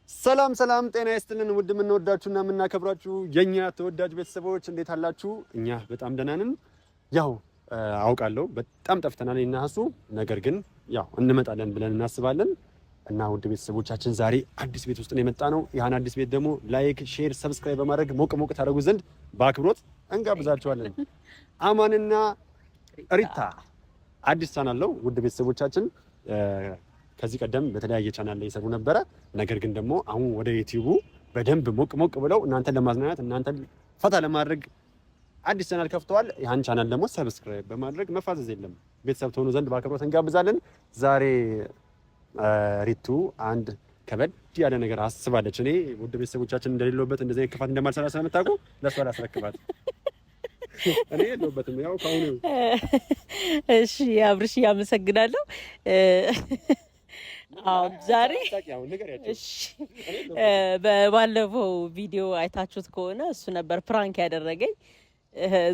ሰላም ሰላም፣ ጤና ይስጥልን ውድ የምንወዳችሁና የምናከብራችሁ የኛ ተወዳጅ ቤተሰቦች እንዴት አላችሁ? እኛ በጣም ደህና ነን። ያው አውቃለሁ በጣም ጠፍተናል እኔና እሱ፣ ነገር ግን ያው እንመጣለን ብለን እናስባለን። እና ውድ ቤተሰቦቻችን ዛሬ አዲስ ቤት ውስጥ ነው የመጣነው። ያን አዲስ ቤት ደግሞ like፣ share፣ subscribe በማድረግ ሞቅ ሞቅ ታደርጉ ዘንድ በአክብሮት እንጋብዛችኋለን። አማንና ሪታ አዲስ ቻናል ነው ውድ ቤተሰቦቻችን። ከዚህ ቀደም በተለያየ ቻናል ላይ ይሰሩ ነበረ። ነገር ግን ደግሞ አሁን ወደ ዩቲዩቡ በደንብ ሞቅ ሞቅ ብለው እናንተን ለማዝናናት እናንተን ፈታ ለማድረግ አዲስ ቻናል ከፍተዋል። ያን ቻናል ደግሞ subscribe በማድረግ መፋዘዝ የለም ቤተሰብ ትሆኑ ዘንድ በአክብሮት እንጋብዛለን። ዛሬ ሪቱ አንድ ከበድ ያለ ነገር አስባለች። እኔ ውድ ቤተሰቦቻችን እንደሌለበት እንደዚህ አይነት ክፋት እንደማልሰራ ስለምታውቁ ለእሷ ላስረክባት። እኔ የለሁበትም። ያው ከአሁኑ እሺ፣ አብርሽ አመሰግናለሁ። አዎ ዛሬ እሺ፣ በባለፈው ቪዲዮ አይታችሁት ከሆነ እሱ ነበር prank ያደረገኝ።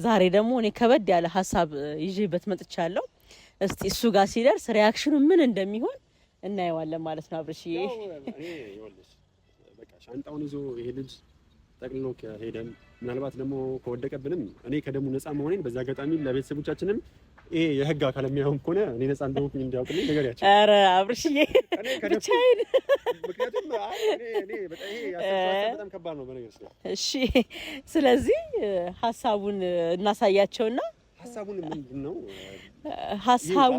ዛሬ ደግሞ እኔ ከበድ ያለ ሀሳብ ይዤበት መጥቻለሁ። እስቲ እሱ ጋር ሲደርስ reaction ኑ ምን እንደሚሆን እናየዋለን ማለት ነው። አብርሽዬ በቃ ሻንጣውን ይዞ ይሄ ልጅ ጠቅልሎ ከሄደን ምናልባት ደግሞ ከወደቀብንም እኔ ከደሙ ነፃ መሆኔን በዚህ አጋጣሚ ለቤተሰቦቻችንም ይሄ የህግ አካል የሚያውም ከሆነ እኔ ነፃ እንደሆንኩኝ እንዲያውቅልኝ ንገሪያቸው። ኧረ አብርሽዬ ብቻዬን፣ ምክንያቱም እኔ በጣም ከባድ ነው በነገር። እሺ፣ ስለዚህ ሀሳቡን እናሳያቸውና ሀሳቡን ምንድን ነው ሀሳቡ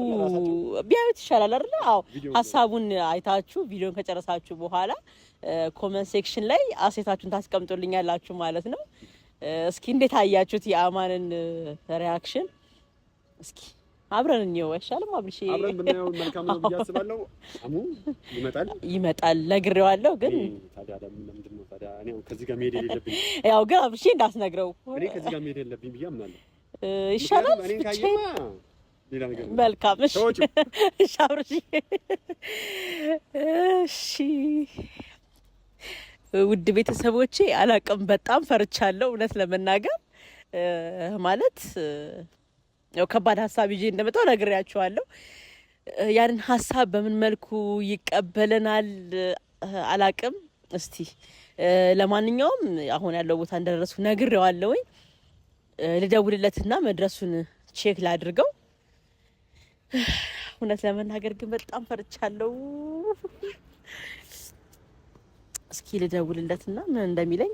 ቢያዩት ይሻላል አይደለ? አዎ፣ ሀሳቡን አይታችሁ ቪዲዮን ከጨረሳችሁ በኋላ comment section ላይ አስተያየታችሁን ታስቀምጡልኛላችሁ ማለት ነው። እስኪ እንዴት አያችሁት የአማንን reaction? እስኪ አብረን እንየው አይሻልም? አብርሽ አብረን ብናየው መልካም ነው ብዬ አስባለሁ። አሙ ይመጣል ይመጣል ነግሬዋለሁ። ግን ታዲያ ለምንድን ነው ታዲያ እኔ ከዚህ ጋር መሄድ የሌለብኝ? ያው ግን አብርሽ እንዳትነግረው እኔ ከዚህ ጋር መሄድ የለብኝ ብዬ አምናለሁ። ይሻላል። መልካም እሺ፣ እሺ አብርሽ እሺ። ውድ ቤተሰቦቼ አላቅም፣ በጣም ፈርቻለሁ እውነት ለመናገር ማለት ያው ከባድ ሀሳብ ይዤ እንደመጣሁ ነግሬያችኋለሁ። ያንን ሀሳብ በምን መልኩ ይቀበለናል አላቅም። እስቲ ለማንኛውም አሁን ያለው ቦታ እንደደረሱ ነግሬዋለሁኝ። ልደውልለትና መድረሱን check ላድርገው። እውነት ለመናገር ግን በጣም ፈርቻለሁ። እስኪ ልደውልለትና ምን እንደሚለኝ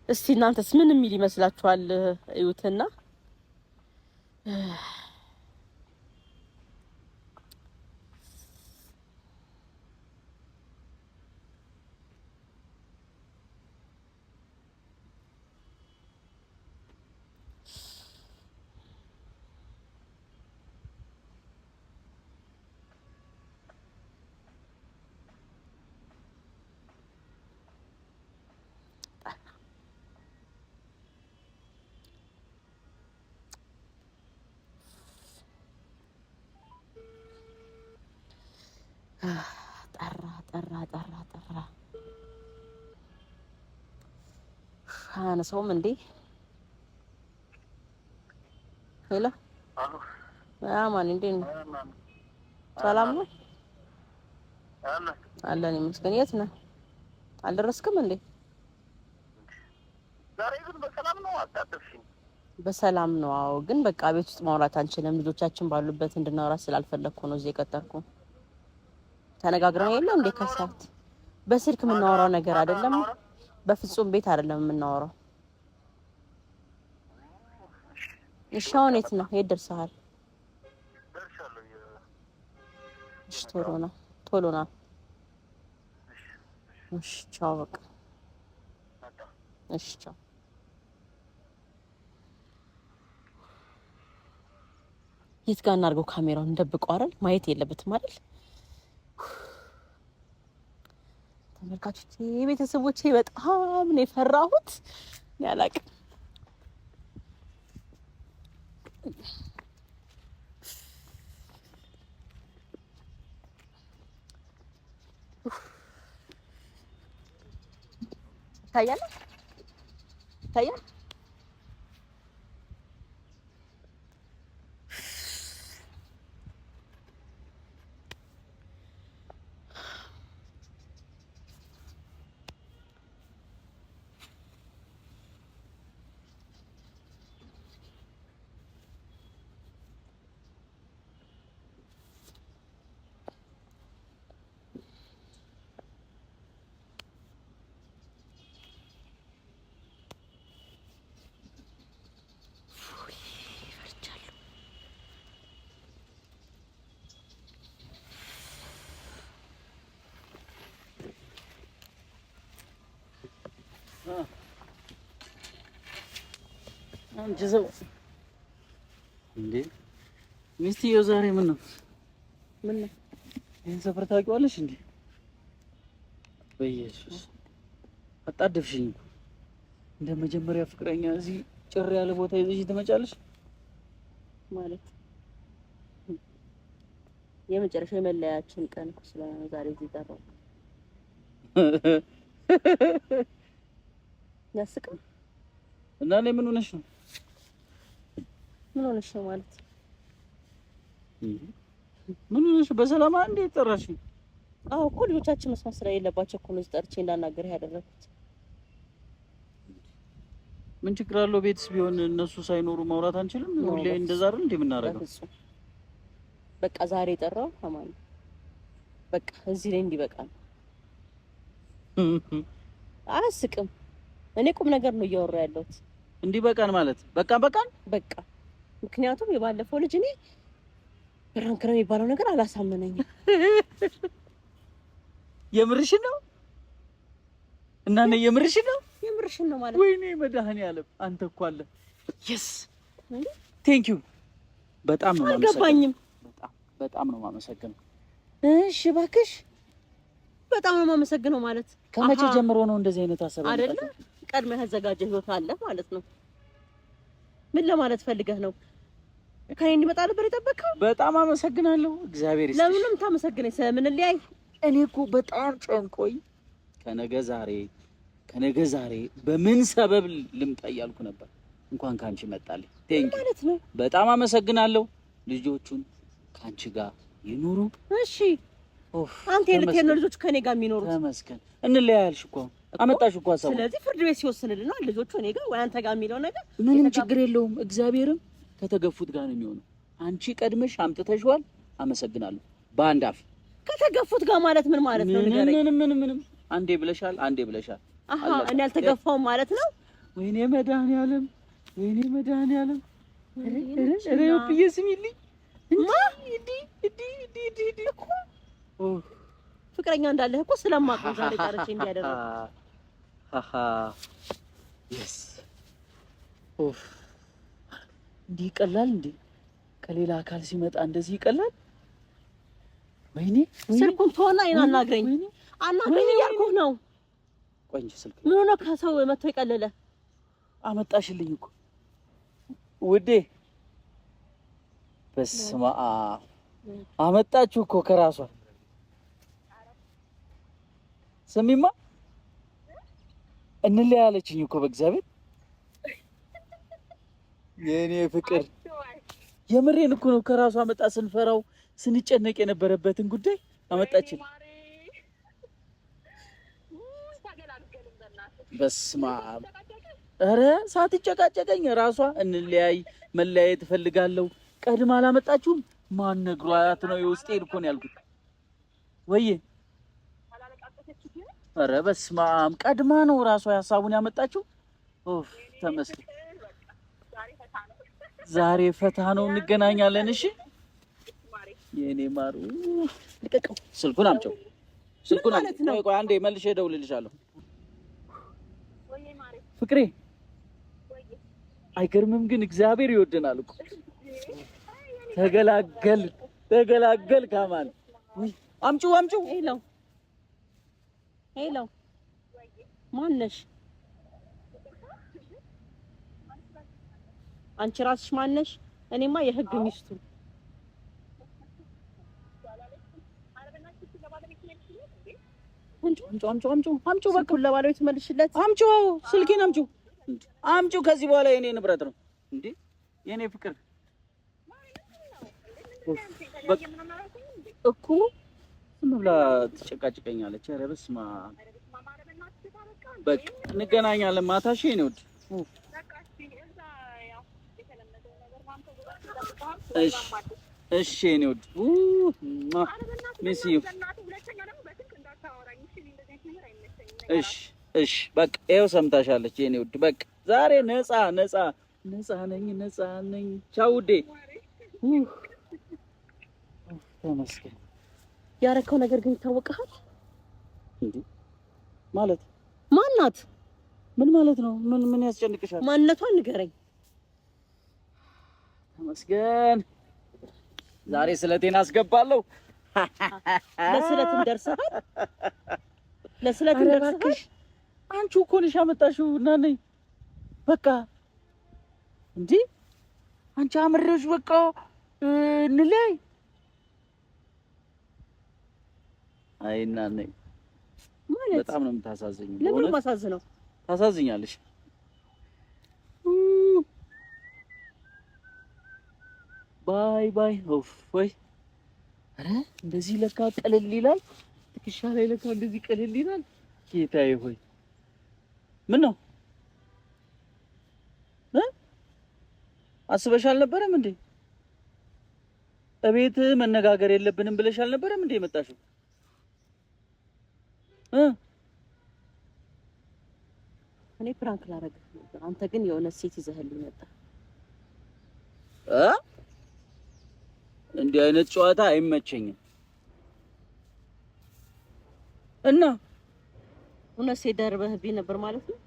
እስቲ እናንተስ ምን የሚል ይመስላችኋል? እዩትና ጠራ ጠራ ጠራ ጠራ። አያነሳውም እንዴ? Hello አማን፣ እንዴት ነው? ሰላም ነው አለን ይመስገን። የት ነህ? አልደረስክም እንዴ? ዛሬ ግን በሰላም ነው። አጣደፍሽኝ? በሰላም ነው። አዎ፣ ግን በቃ ቤት ውስጥ ማውራት አንችልም። ልጆቻችን ባሉበት እንድናወራ ስላልፈለግኩ ነው እዚህ የቀጠርኩ። ተነጋግረን የለ እንዴ? ከሰዓት በስልክ የምናወራው ነገር አይደለም። በፍጹም ቤት አይደለም የምናወራው። እሺ፣ አሁን የት ነው? የት ደርሰሃል? እሺ፣ ቶሎ ና፣ ቶሎ ና። እሺ፣ ቻው። በቃ እሺ፣ ቻው። የት ጋር እናድርገው? ካሜራውን እንደብቀው አይደል? ማየት የለበትም አይደል? ተመልካቾቼ፣ ቤተሰቦቼ በጣም ነው የፈራሁት። እኔ አላቅም። ይታያል ይታያል። አንቺ ሰው እንዴ! ሚስትየው ዛሬ ምን ነው? ምን ነው? ይህን ሰፈር ታውቂዋለሽ እንዴ? በኢየሱስ አጣደፍሽኝ እኮ። እንደ መጀመሪያ ፍቅረኛ እዚህ ጭር ያለ ቦታ ይዘሽ ትመጫለሽ። ማለት የመጨረሻ የመለያችን ቀን እኮ ስለሆነ ዛሬ እዚህ ጠራው። ያስቃል። እና እኔ ምን ሆነሽ ነው? ምን ሆነሽ ነው ማለት ምን ሆነሽ? በሰላም እንዴ ጠራሽኝ? አዎ እኮ ልጆቻችን መስማት ስለሌለባቸው እኮ ነው እዚህ ጠርቼ እንዳናገርህ ያደረኩት። ምን ችግር አለው? ቤትስ ቢሆን እነሱ ሳይኖሩ ማውራት አንችልም? ሁሌ እንደዛ አይደል እንዴ የምናደርገው? በፍጹም በቃ ዛሬ የጠራው አማን በቃ እዚህ ላይ እንዲበቃ ነው። አያስቅም። እኔ ቁም ነገር ነው እያወራ ያለሁት። እንዲበቃን ማለት በቃ በቃን በቃ ምክንያቱም የባለፈው ልጅ እኔ prank ነው የሚባለው ነገር አላሳመነኝም። የምርሽን ነው? እና እኔ የምርሽን ነው? የምርሽን ነው ማለት ወይኔ መድኃኒዓለም አንተ እኮ አለ። Yes, thank you። በጣም ነው የማመሰግነው። አልገባኝም። በጣም በጣም ነው የማመሰግነው። እሺ እባክሽ፣ በጣም ነው የማመሰግነው ማለት ከመቼ ጀምሮ ነው እንደዚህ አይነት ሀሳብ አይደለ? ቀድመህ ያዘጋጀህ ህይወት አለ ማለት ነው። ምን ለማለት ፈልገህ ነው? ከኔ እንዲመጣ ነበር የጠበቅከው? በጣም አመሰግናለሁ። እግዚአብሔር ይስጥሽ። ለምንም ታመሰግነኝ? ስለምንለያይ እኔ እኮ በጣም ጨንቆኝ ከነገ ዛሬ ከነገ ዛሬ በምን ሰበብ ልምጣ እያልኩ ነበር። እንኳን ካንቺ መጣልኝ። Thank you ማለት ነው። በጣም አመሰግናለሁ። ልጆቹን ካንቺ ጋር ይኑሩ። እሺ አንተ የልትሄድ ነው ልጆቹ ከኔ ጋር የሚኖሩት? ተመስገን። እንለያያልሽ እኮ አመጣሽ እኮ ሀሳቡን። ስለዚህ ፍርድ ቤት ሲወስንልና ልጆቹ እኔ ጋር ወይ አንተ ጋር የሚለው ነገር ምንም ችግር የለውም። እግዚአብሔርም ከተገፉት ጋር ነው የሚሆነው። አንቺ ቀድመሽ አምጥተሽዋል። አመሰግናለሁ። በአንድ አፍ ከተገፉት ጋር ማለት ምን ማለት ነው? ንገረኝ። ምንም ምንም ምንም። አንዴ ብለሻል፣ አንዴ ብለሻል። አሃ እኔ አልተገፋውም ማለት ነው። ወይኔ መድኃኒዓለም፣ ወይኔ መድኃኒዓለም። ኧረ ብዬ ስሚልኝ እኮ ፍቅረኛ እንዳለህ እኮ ስለማውቅ ነው ዛሬ ጠርቼ እንዲያደረኩት። Yes ኦፍ እንዲህ ይቀላል እንዴ? ከሌላ አካል ሲመጣ እንደዚህ ይቀላል? ወይኔ ስልኩን ተወና እኔን አናግረኝ፣ አናግረኝ እያልኩህ ነው። ቆይ እንጂ ስልክ ምን ሆኖ ከሰው መጥቶ የቀለለ አመጣሽልኝ እኮ ውዴ። በስመ አብ አመጣችሁ እኮ ከራሷ። ስሚማ እንለያለችኝ እኮ በእግዚአብሔር የኔ ፍቅር፣ የምሬን እኮ ነው። ከራሷ መጣ። ስንፈራው ስንጨነቅ የነበረበትን ጉዳይ አመጣችን። በስመ አብ። ኧረ ሳትጨቃጨቀኝ ራሷ እንለያይ፣ መለያየት እፈልጋለሁ። ቀድማ አላመጣችሁም? ማን ነግሯት ነው? የውስጤን እኮ ነው ያልኩት። ወይዬ ኧረ በስመ አብ፣ ቀድማ ነው ራሷ ሀሳቡን ያመጣችው። ኦፍ ተመስገን። ዛሬ ፈታ ነው። እንገናኛለን። እሺ የኔ ማሩ፣ ልቀቀው። ስልኩን አምጪው፣ ስልኩን አምጪው። ቆይ ቆይ አንዴ መልሼ እደውልልሻለሁ። ፍቅሬ አይገርምም ግን እግዚአብሔር ይወደናል እኮ። ተገላገል ተገላገል። ካማን አምጪው፣ አምጪው። Hello hello፣ ማነሽ? አንቺ ራስሽ ማነሽ? እኔማ የህግ ሚስቱ። አምጪው፣ አምጪው፣ አምጪው፣ አምጪው። በቃ ለባለቤቱ መልሽለት። አምጪው፣ ስልኬን አምጪው፣ አምጪው። ከዚህ በኋላ የኔ ንብረት ነው እንዴ የኔ ፍቅር እኮ ዝም ብላ ትጨቃጭቀኛለች። ኧረ በስመ አብ። በቃ እንገናኛለን ማታ። እሺ የኔ ውድ። እሺ እሺ የኔ ውድ miss you። እሺ እሺ በቃ ይኸው ሰምታሻለች የኔ ውድ። በቃ ዛሬ ነፃ ነፃ ነፃ ነኝ ነፃ ነኝ። ቻው ውዴ። ተመስገን። ያረከው ነገር ግን ይታወቅሃል እንዴ? ማለት ማናት? ምን ማለት ነው? ምን ምን ያስጨንቅሻል? ማንነቷን ንገረኝ። ተመስገን። ዛሬ ስለቴን አስገባለሁ። ለስለትም ደርሰሃል፣ ለስለትም ደርሰሃል። አንቺ እኮ ነሽ ያመጣሽው። እና ነኝ በቃ እንዴ አንቺ አምሬሽ በቃ እንለያይ። አይ እና ነኝ ማለት በጣም ነው የምታሳዝኝ። ለምን የማሳዝነው? ታሳዝኛለሽ። Bye bye። ኦፍ ወይ ኧረ እንደዚህ ለካ ቀለል ይላል። ትከሻ ላይ ለካ እንደዚህ ቀለል ይላል። ጌታዬ ሆይ ምን ነው እ አስበሽ አልነበረም እንዴ? እቤት መነጋገር የለብንም ብለሽ አልነበረም እንዴ የመጣሽው? እ እኔ prank ላደርግህ ነበር፣ አንተ ግን የሆነ ሴት ይዘህልኝ መጣ። እ እንዲህ አይነት ጨዋታ አይመቸኝም። እና እውነት ሴት ደርበህብኝ ነበር ማለት ነው?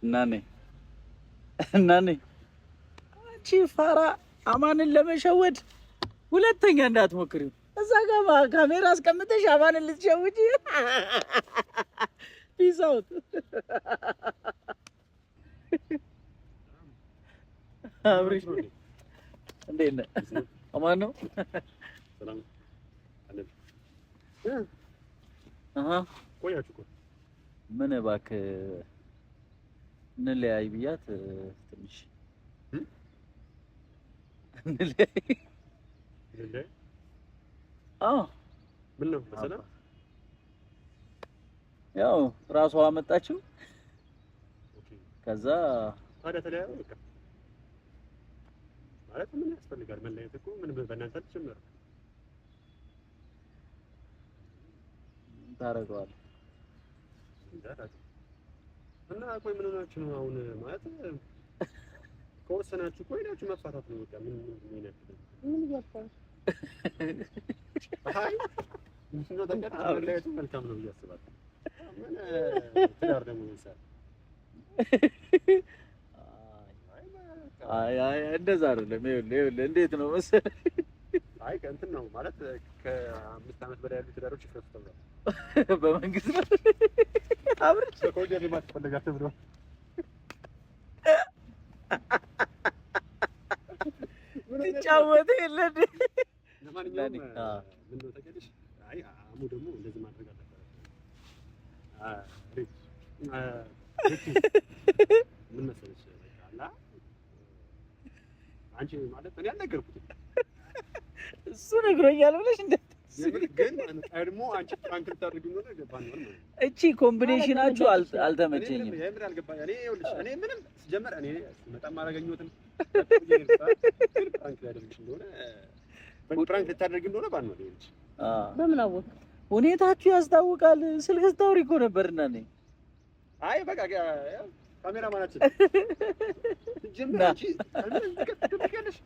እና ነኝ እና ነኝ አንቺ ፋራ አማንን ለመሸወድ ሁለተኛ እንዳትሞክሪው። እዛ ጋር ካሜራ አስቀምጠሽ አማንን ልትሸውጂ። Peace out። አብርሽ እንዴት ነህ? አማን ነው? ሰላም አለ። አሃ ቆያችሁ እኮ። ምን እባክህ እንለያይ ብያት ትንሽ እንለያይ። እንለያይ? አዎ። ምን ነው በሰላም? ያው ራሷ አመጣችው። Okay። ከዛ ታዲያ ተለያዩ በቃ። ማለት ምን ያስፈልጋል መለያየት እኮ ምን በእናንተ አልተጀመረም። ታደርገዋለህ እና ቆይ ምን ሆናችሁ ነው አሁን? ማለት ከወሰናችሁ እኮ ሄዳችሁ መፋታት ነው በቃ። ምን ምን ይነፍል? ምን እያልኩ ነው? አይ ምንድነው ታውቂያለሽ፣ መለያየቱ መልካም ነው ብዬ አስባለሁ። ምን ትዳር ደግሞ ይመስላል። አይ አይ እንደዛ አይደለም። ይኸውልህ ይኸውልህ እንዴት ነው መሰለህ፣ አይ እንትን ነው ማለት ከ5 ዓመት በላይ ያሉ ትዳሮች ይፍረሱ ተብሏል። በመንግስት ነው አብርሽ በኮሪደር ልማት ይፈለጋል ተብሏል። ትጫወት የለ እንዴ? ለማንኛውም ምንድን ነው ታውቂያለሽ፣ አይ አሙ ደግሞ እንደዚህ ማድረግ አልነበረብህም። ምን መሰለሽ በቃ አላ አንቺ ማለት እኔ አልነገርኩትም እሱ ነግሮኛል ብለሽ እንደ ግን ቀድሞ አንቺ prank ልታደርጊ እንደሆነ ገባን ነው። እቺ combination ኣችሁ አልተመቸኝም። የምር አልገባኝ። እኔ ይኸውልሽ እኔ ምንም ስጀምር እኔ ስመጣም አላገኘሁትም። Prank ሊያደርግሽ እንደሆነ prank ልታደርጊ እንደሆነ ባን ነው። ይኸውልሽ በምን አወቅ? ሁኔታችሁ ያስታውቃል። ስልክ ስታወሪ እኮ ነበርና እኔ አይ በቃ ካሜራማናችን ስጀምር አንቺ ትደብቂያለሽ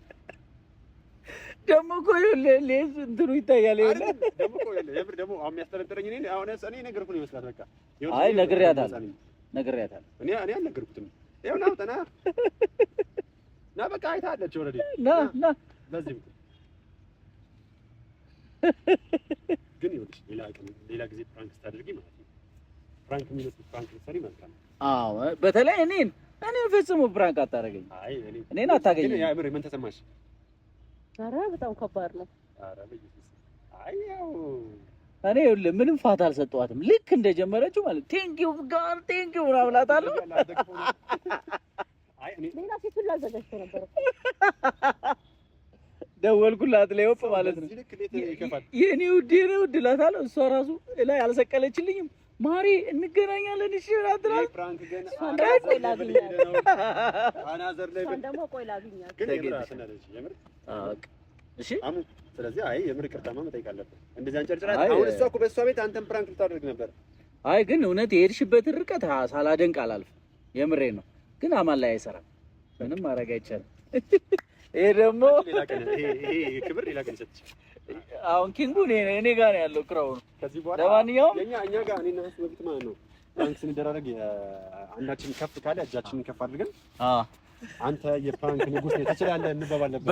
ደግሞ እኮ ይኸውልህ እንትኑ ይታያል። ይኸውልህ ደግሞ እኮ የምር ደግሞ አሁን የሚያስጠረጥረኝ እኔ አሁን እኔ ነገርኩህ ነው ይመስላል። በቃ አይ ነግሬያታለሁ፣ ነግሬያታለሁ። እኔ አልነገርኩትም። ይኸው ና ና ና በቃ አይታለች already። ና ና በዚህ በኩል ግን ይኸውልሽ ሌላ ቀን ሌላ ጊዜ prank ስታደርጊ ማለት ነው prank የሚመስል prank ልትሰሪ መልካም ነው። አዎ በተለይ እኔን ፈጽሞ prank አታደርገኝም። አይ እኔን አታገኘኝም። ግን የምር ምን ተሰማሽ? ኧረ በጣም ከባድ ነው። ኧረ በኢየሱስ አይ ያው እኔ ይኸውልህ ምንም ፋታ አልሰጠኋትም። ልክ እንደጀመረችው ማለት thank you God thank you ምናምን እላታለሁ። አይ እኔ ሌላ ሴት ሁላ አዘጋጅቶ ነበር። ደወልኩላት ለዮጵ ማለት ነው። በዚህ ልክ እንዴት ይከፋል? የኔ ውድ የኔ ውድ እላታለሁ። እሷ ራሱ ላይ አልሰቀለችልኝም። ማሪ እንገናኛለን እሺ ምናምን ትላለች። Prank ግን እሷን ደግሞ ቆይ ላግኛት፣ Another ላይ እሷን ደግሞ ቆይ ላግኛት። ግን የምር አትናደጂ፣ የምር በቃ እሺ አሙ። ስለዚህ አይ የምር ይቅርታማ መጠየቅ አለብን። እንደዚህ አንጨርጭራት። አይ አሁን እሷ እኮ በእሷ ቤት አንተን prank ልታደርግ ነበር። አይ ግን እውነት የሄድሽበትን ርቀት ሳላደንቅ አላልፍም። የምሬ ነው። ግን አማን ላይ አይሰራም። ምንም ማድረግ አይቻልም። ይሄ ደግሞ ሌላ ቀን ይሄ ክብር ሌላ ቀን ይሰጥሽ። አሁን king ኡ እኔ ጋር ነው ያለው crown ኡ። ከዚህ በኋላ ለማንኛውም የኛ እኛ ጋር እኔና እሱ በፊት ማለት ነው prank ስንደራረግ አንዳችን ከፍ ካለ እጃችንን ከፍ አድርገን አንተ የ prank ንጉስ ነህ ትችላለህ እንባባል ነበር።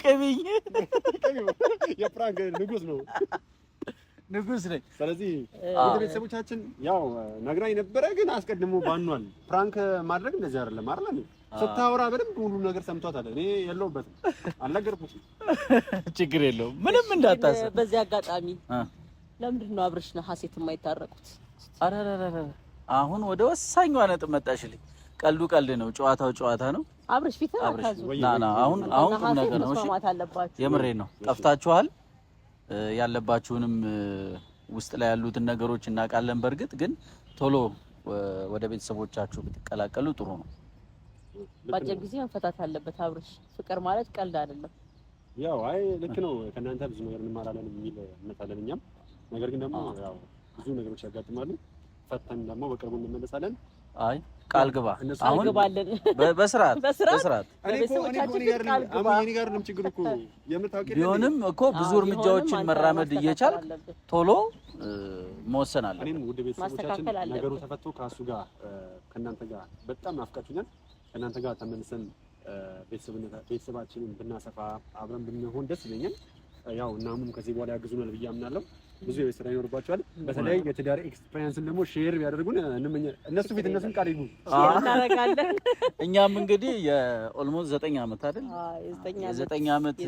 ቅቢኝ የ prank ንጉስ ነው ንጉስ ነኝ። ስለዚህ ቤተሰቦቻችን ያው ነግራኝ ነበረ፣ ግን አስቀድሞ ባኗል። prank ማድረግ እንደዚህ አይደለም አይደል? ስታወራ በደንብ ሁሉ ነገር ሰምቷታል። እኔ የለሁበትም፣ አልነገርኩትም። ችግር የለውም ምንም እንዳታስብ። በዚህ አጋጣሚ ለምንድን ነው አብርሽና ሀሴት የማይታረቁት? ኧረ አሁን ወደ ወሳኟ ነጥብ መጣሽልኝ። ቀልዱ ቀልድ ነው፣ ጨዋታው ጨዋታ ነው። አብርሽ ፊት አታዙ። ና ና፣ አሁን አሁን ቁም ነገር ነው። እሺ የምሬ ነው። ጠፍታችኋል። ያለባችሁንም ውስጥ ላይ ያሉትን ነገሮች እናውቃለን። በእርግጥ ግን ቶሎ ወደ ቤተሰቦቻችሁ ብትቀላቀሉ ጥሩ ነው። በአጭር ጊዜ መፈታት አለበት አብርሽ። ፍቅር ማለት ቀልድ አይደለም። ያው አይ ልክ ነው። ከእናንተ ብዙ ነገር እንማራለን የሚል እምነት አለን እኛም። ነገር ግን ደግሞ ያው ብዙ ነገሮች ያጋጥማሉ። ፈተን ደግሞ በቅርቡ እንመለሳለን። አይ ቃል ግባ፣ አሁን በስርዓት በስርዓት ቢሆንም እኮ ብዙ እርምጃዎችን መራመድ እየቻልክ ቶሎ መወሰን አለ። እኔም ውድ ቤተሰቦቻችን ነገሩ ተፈቶ ከእሱ ጋር ከእናንተ ጋር በጣም ናፍቃችሁኛል። ከእናንተ ጋር ተመልሰን ቤተሰባችንን ብናሰፋ አብረን ብንሆን ደስ ይለኛል። ያው እናሙም ከዚህ በኋላ ያግዙናል ብዬ አምናለሁ። ብዙ የቤት ስራ ይኖርባቸዋል። በተለይ የትዳር experience ን ደግሞ share ቢያደርጉን እንመኛለን። እነሱ ፊት እነሱን ቃል ይግቡ እናደርጋለን። እኛም እንግዲህ የ almost 9 ዓመት አይደል የ9 ዓመት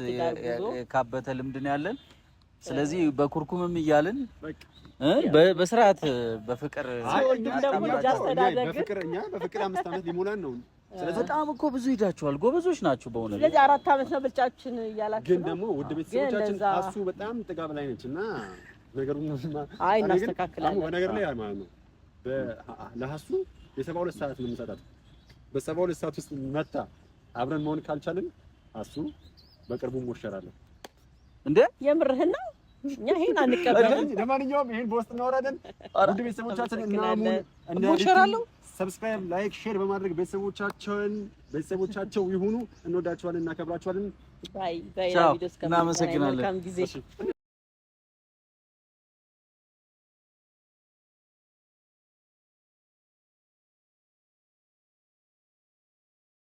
የካበተ ልምድ ነው ያለን። ስለዚህ በኩርኩምም እያልን በስርዓት በፍቅር በፍቅር እኛ በፍቅር 5 ዓመት ሊሞላን ነው። በጣም እኮ ብዙ ሄዳችኋል፣ ጎበዞች ናችሁ በእውነት። ስለዚህ 4 ዓመት ነው ብልጫችን እያላችሁ ግን ደግሞ ውድ ቤተሰቦቻችን እሱ በጣም ጥጋብ ላይ ነች እና ነገሩን አይ እናስተካክላለን። በነገር ላይ ማለት ነው ለሀሱ የ72 ሰዓት ነው የምሰጣት። በ72 ሰዓት ውስጥ መታ አብረን መሆን ካልቻልን ሀሱ በቅርቡ ሞሸራለሁ። እንዴ የምርህን ነው? እኛ ይሄን አንቀበልም። ለማንኛውም ይሄን በውስጥ እናወራለን። ውድ ቤተሰቦቻችን እናሙን እሞሸራለሁ። subscribe፣ like፣ share በማድረግ ቤተሰቦቻቸውን ቤተሰቦቻቸው ይሁኑ። እንወዳቸዋለን፣ እናከብራቸዋለን። bye bye። እናመሰግናለን። መልካም ጊዜ።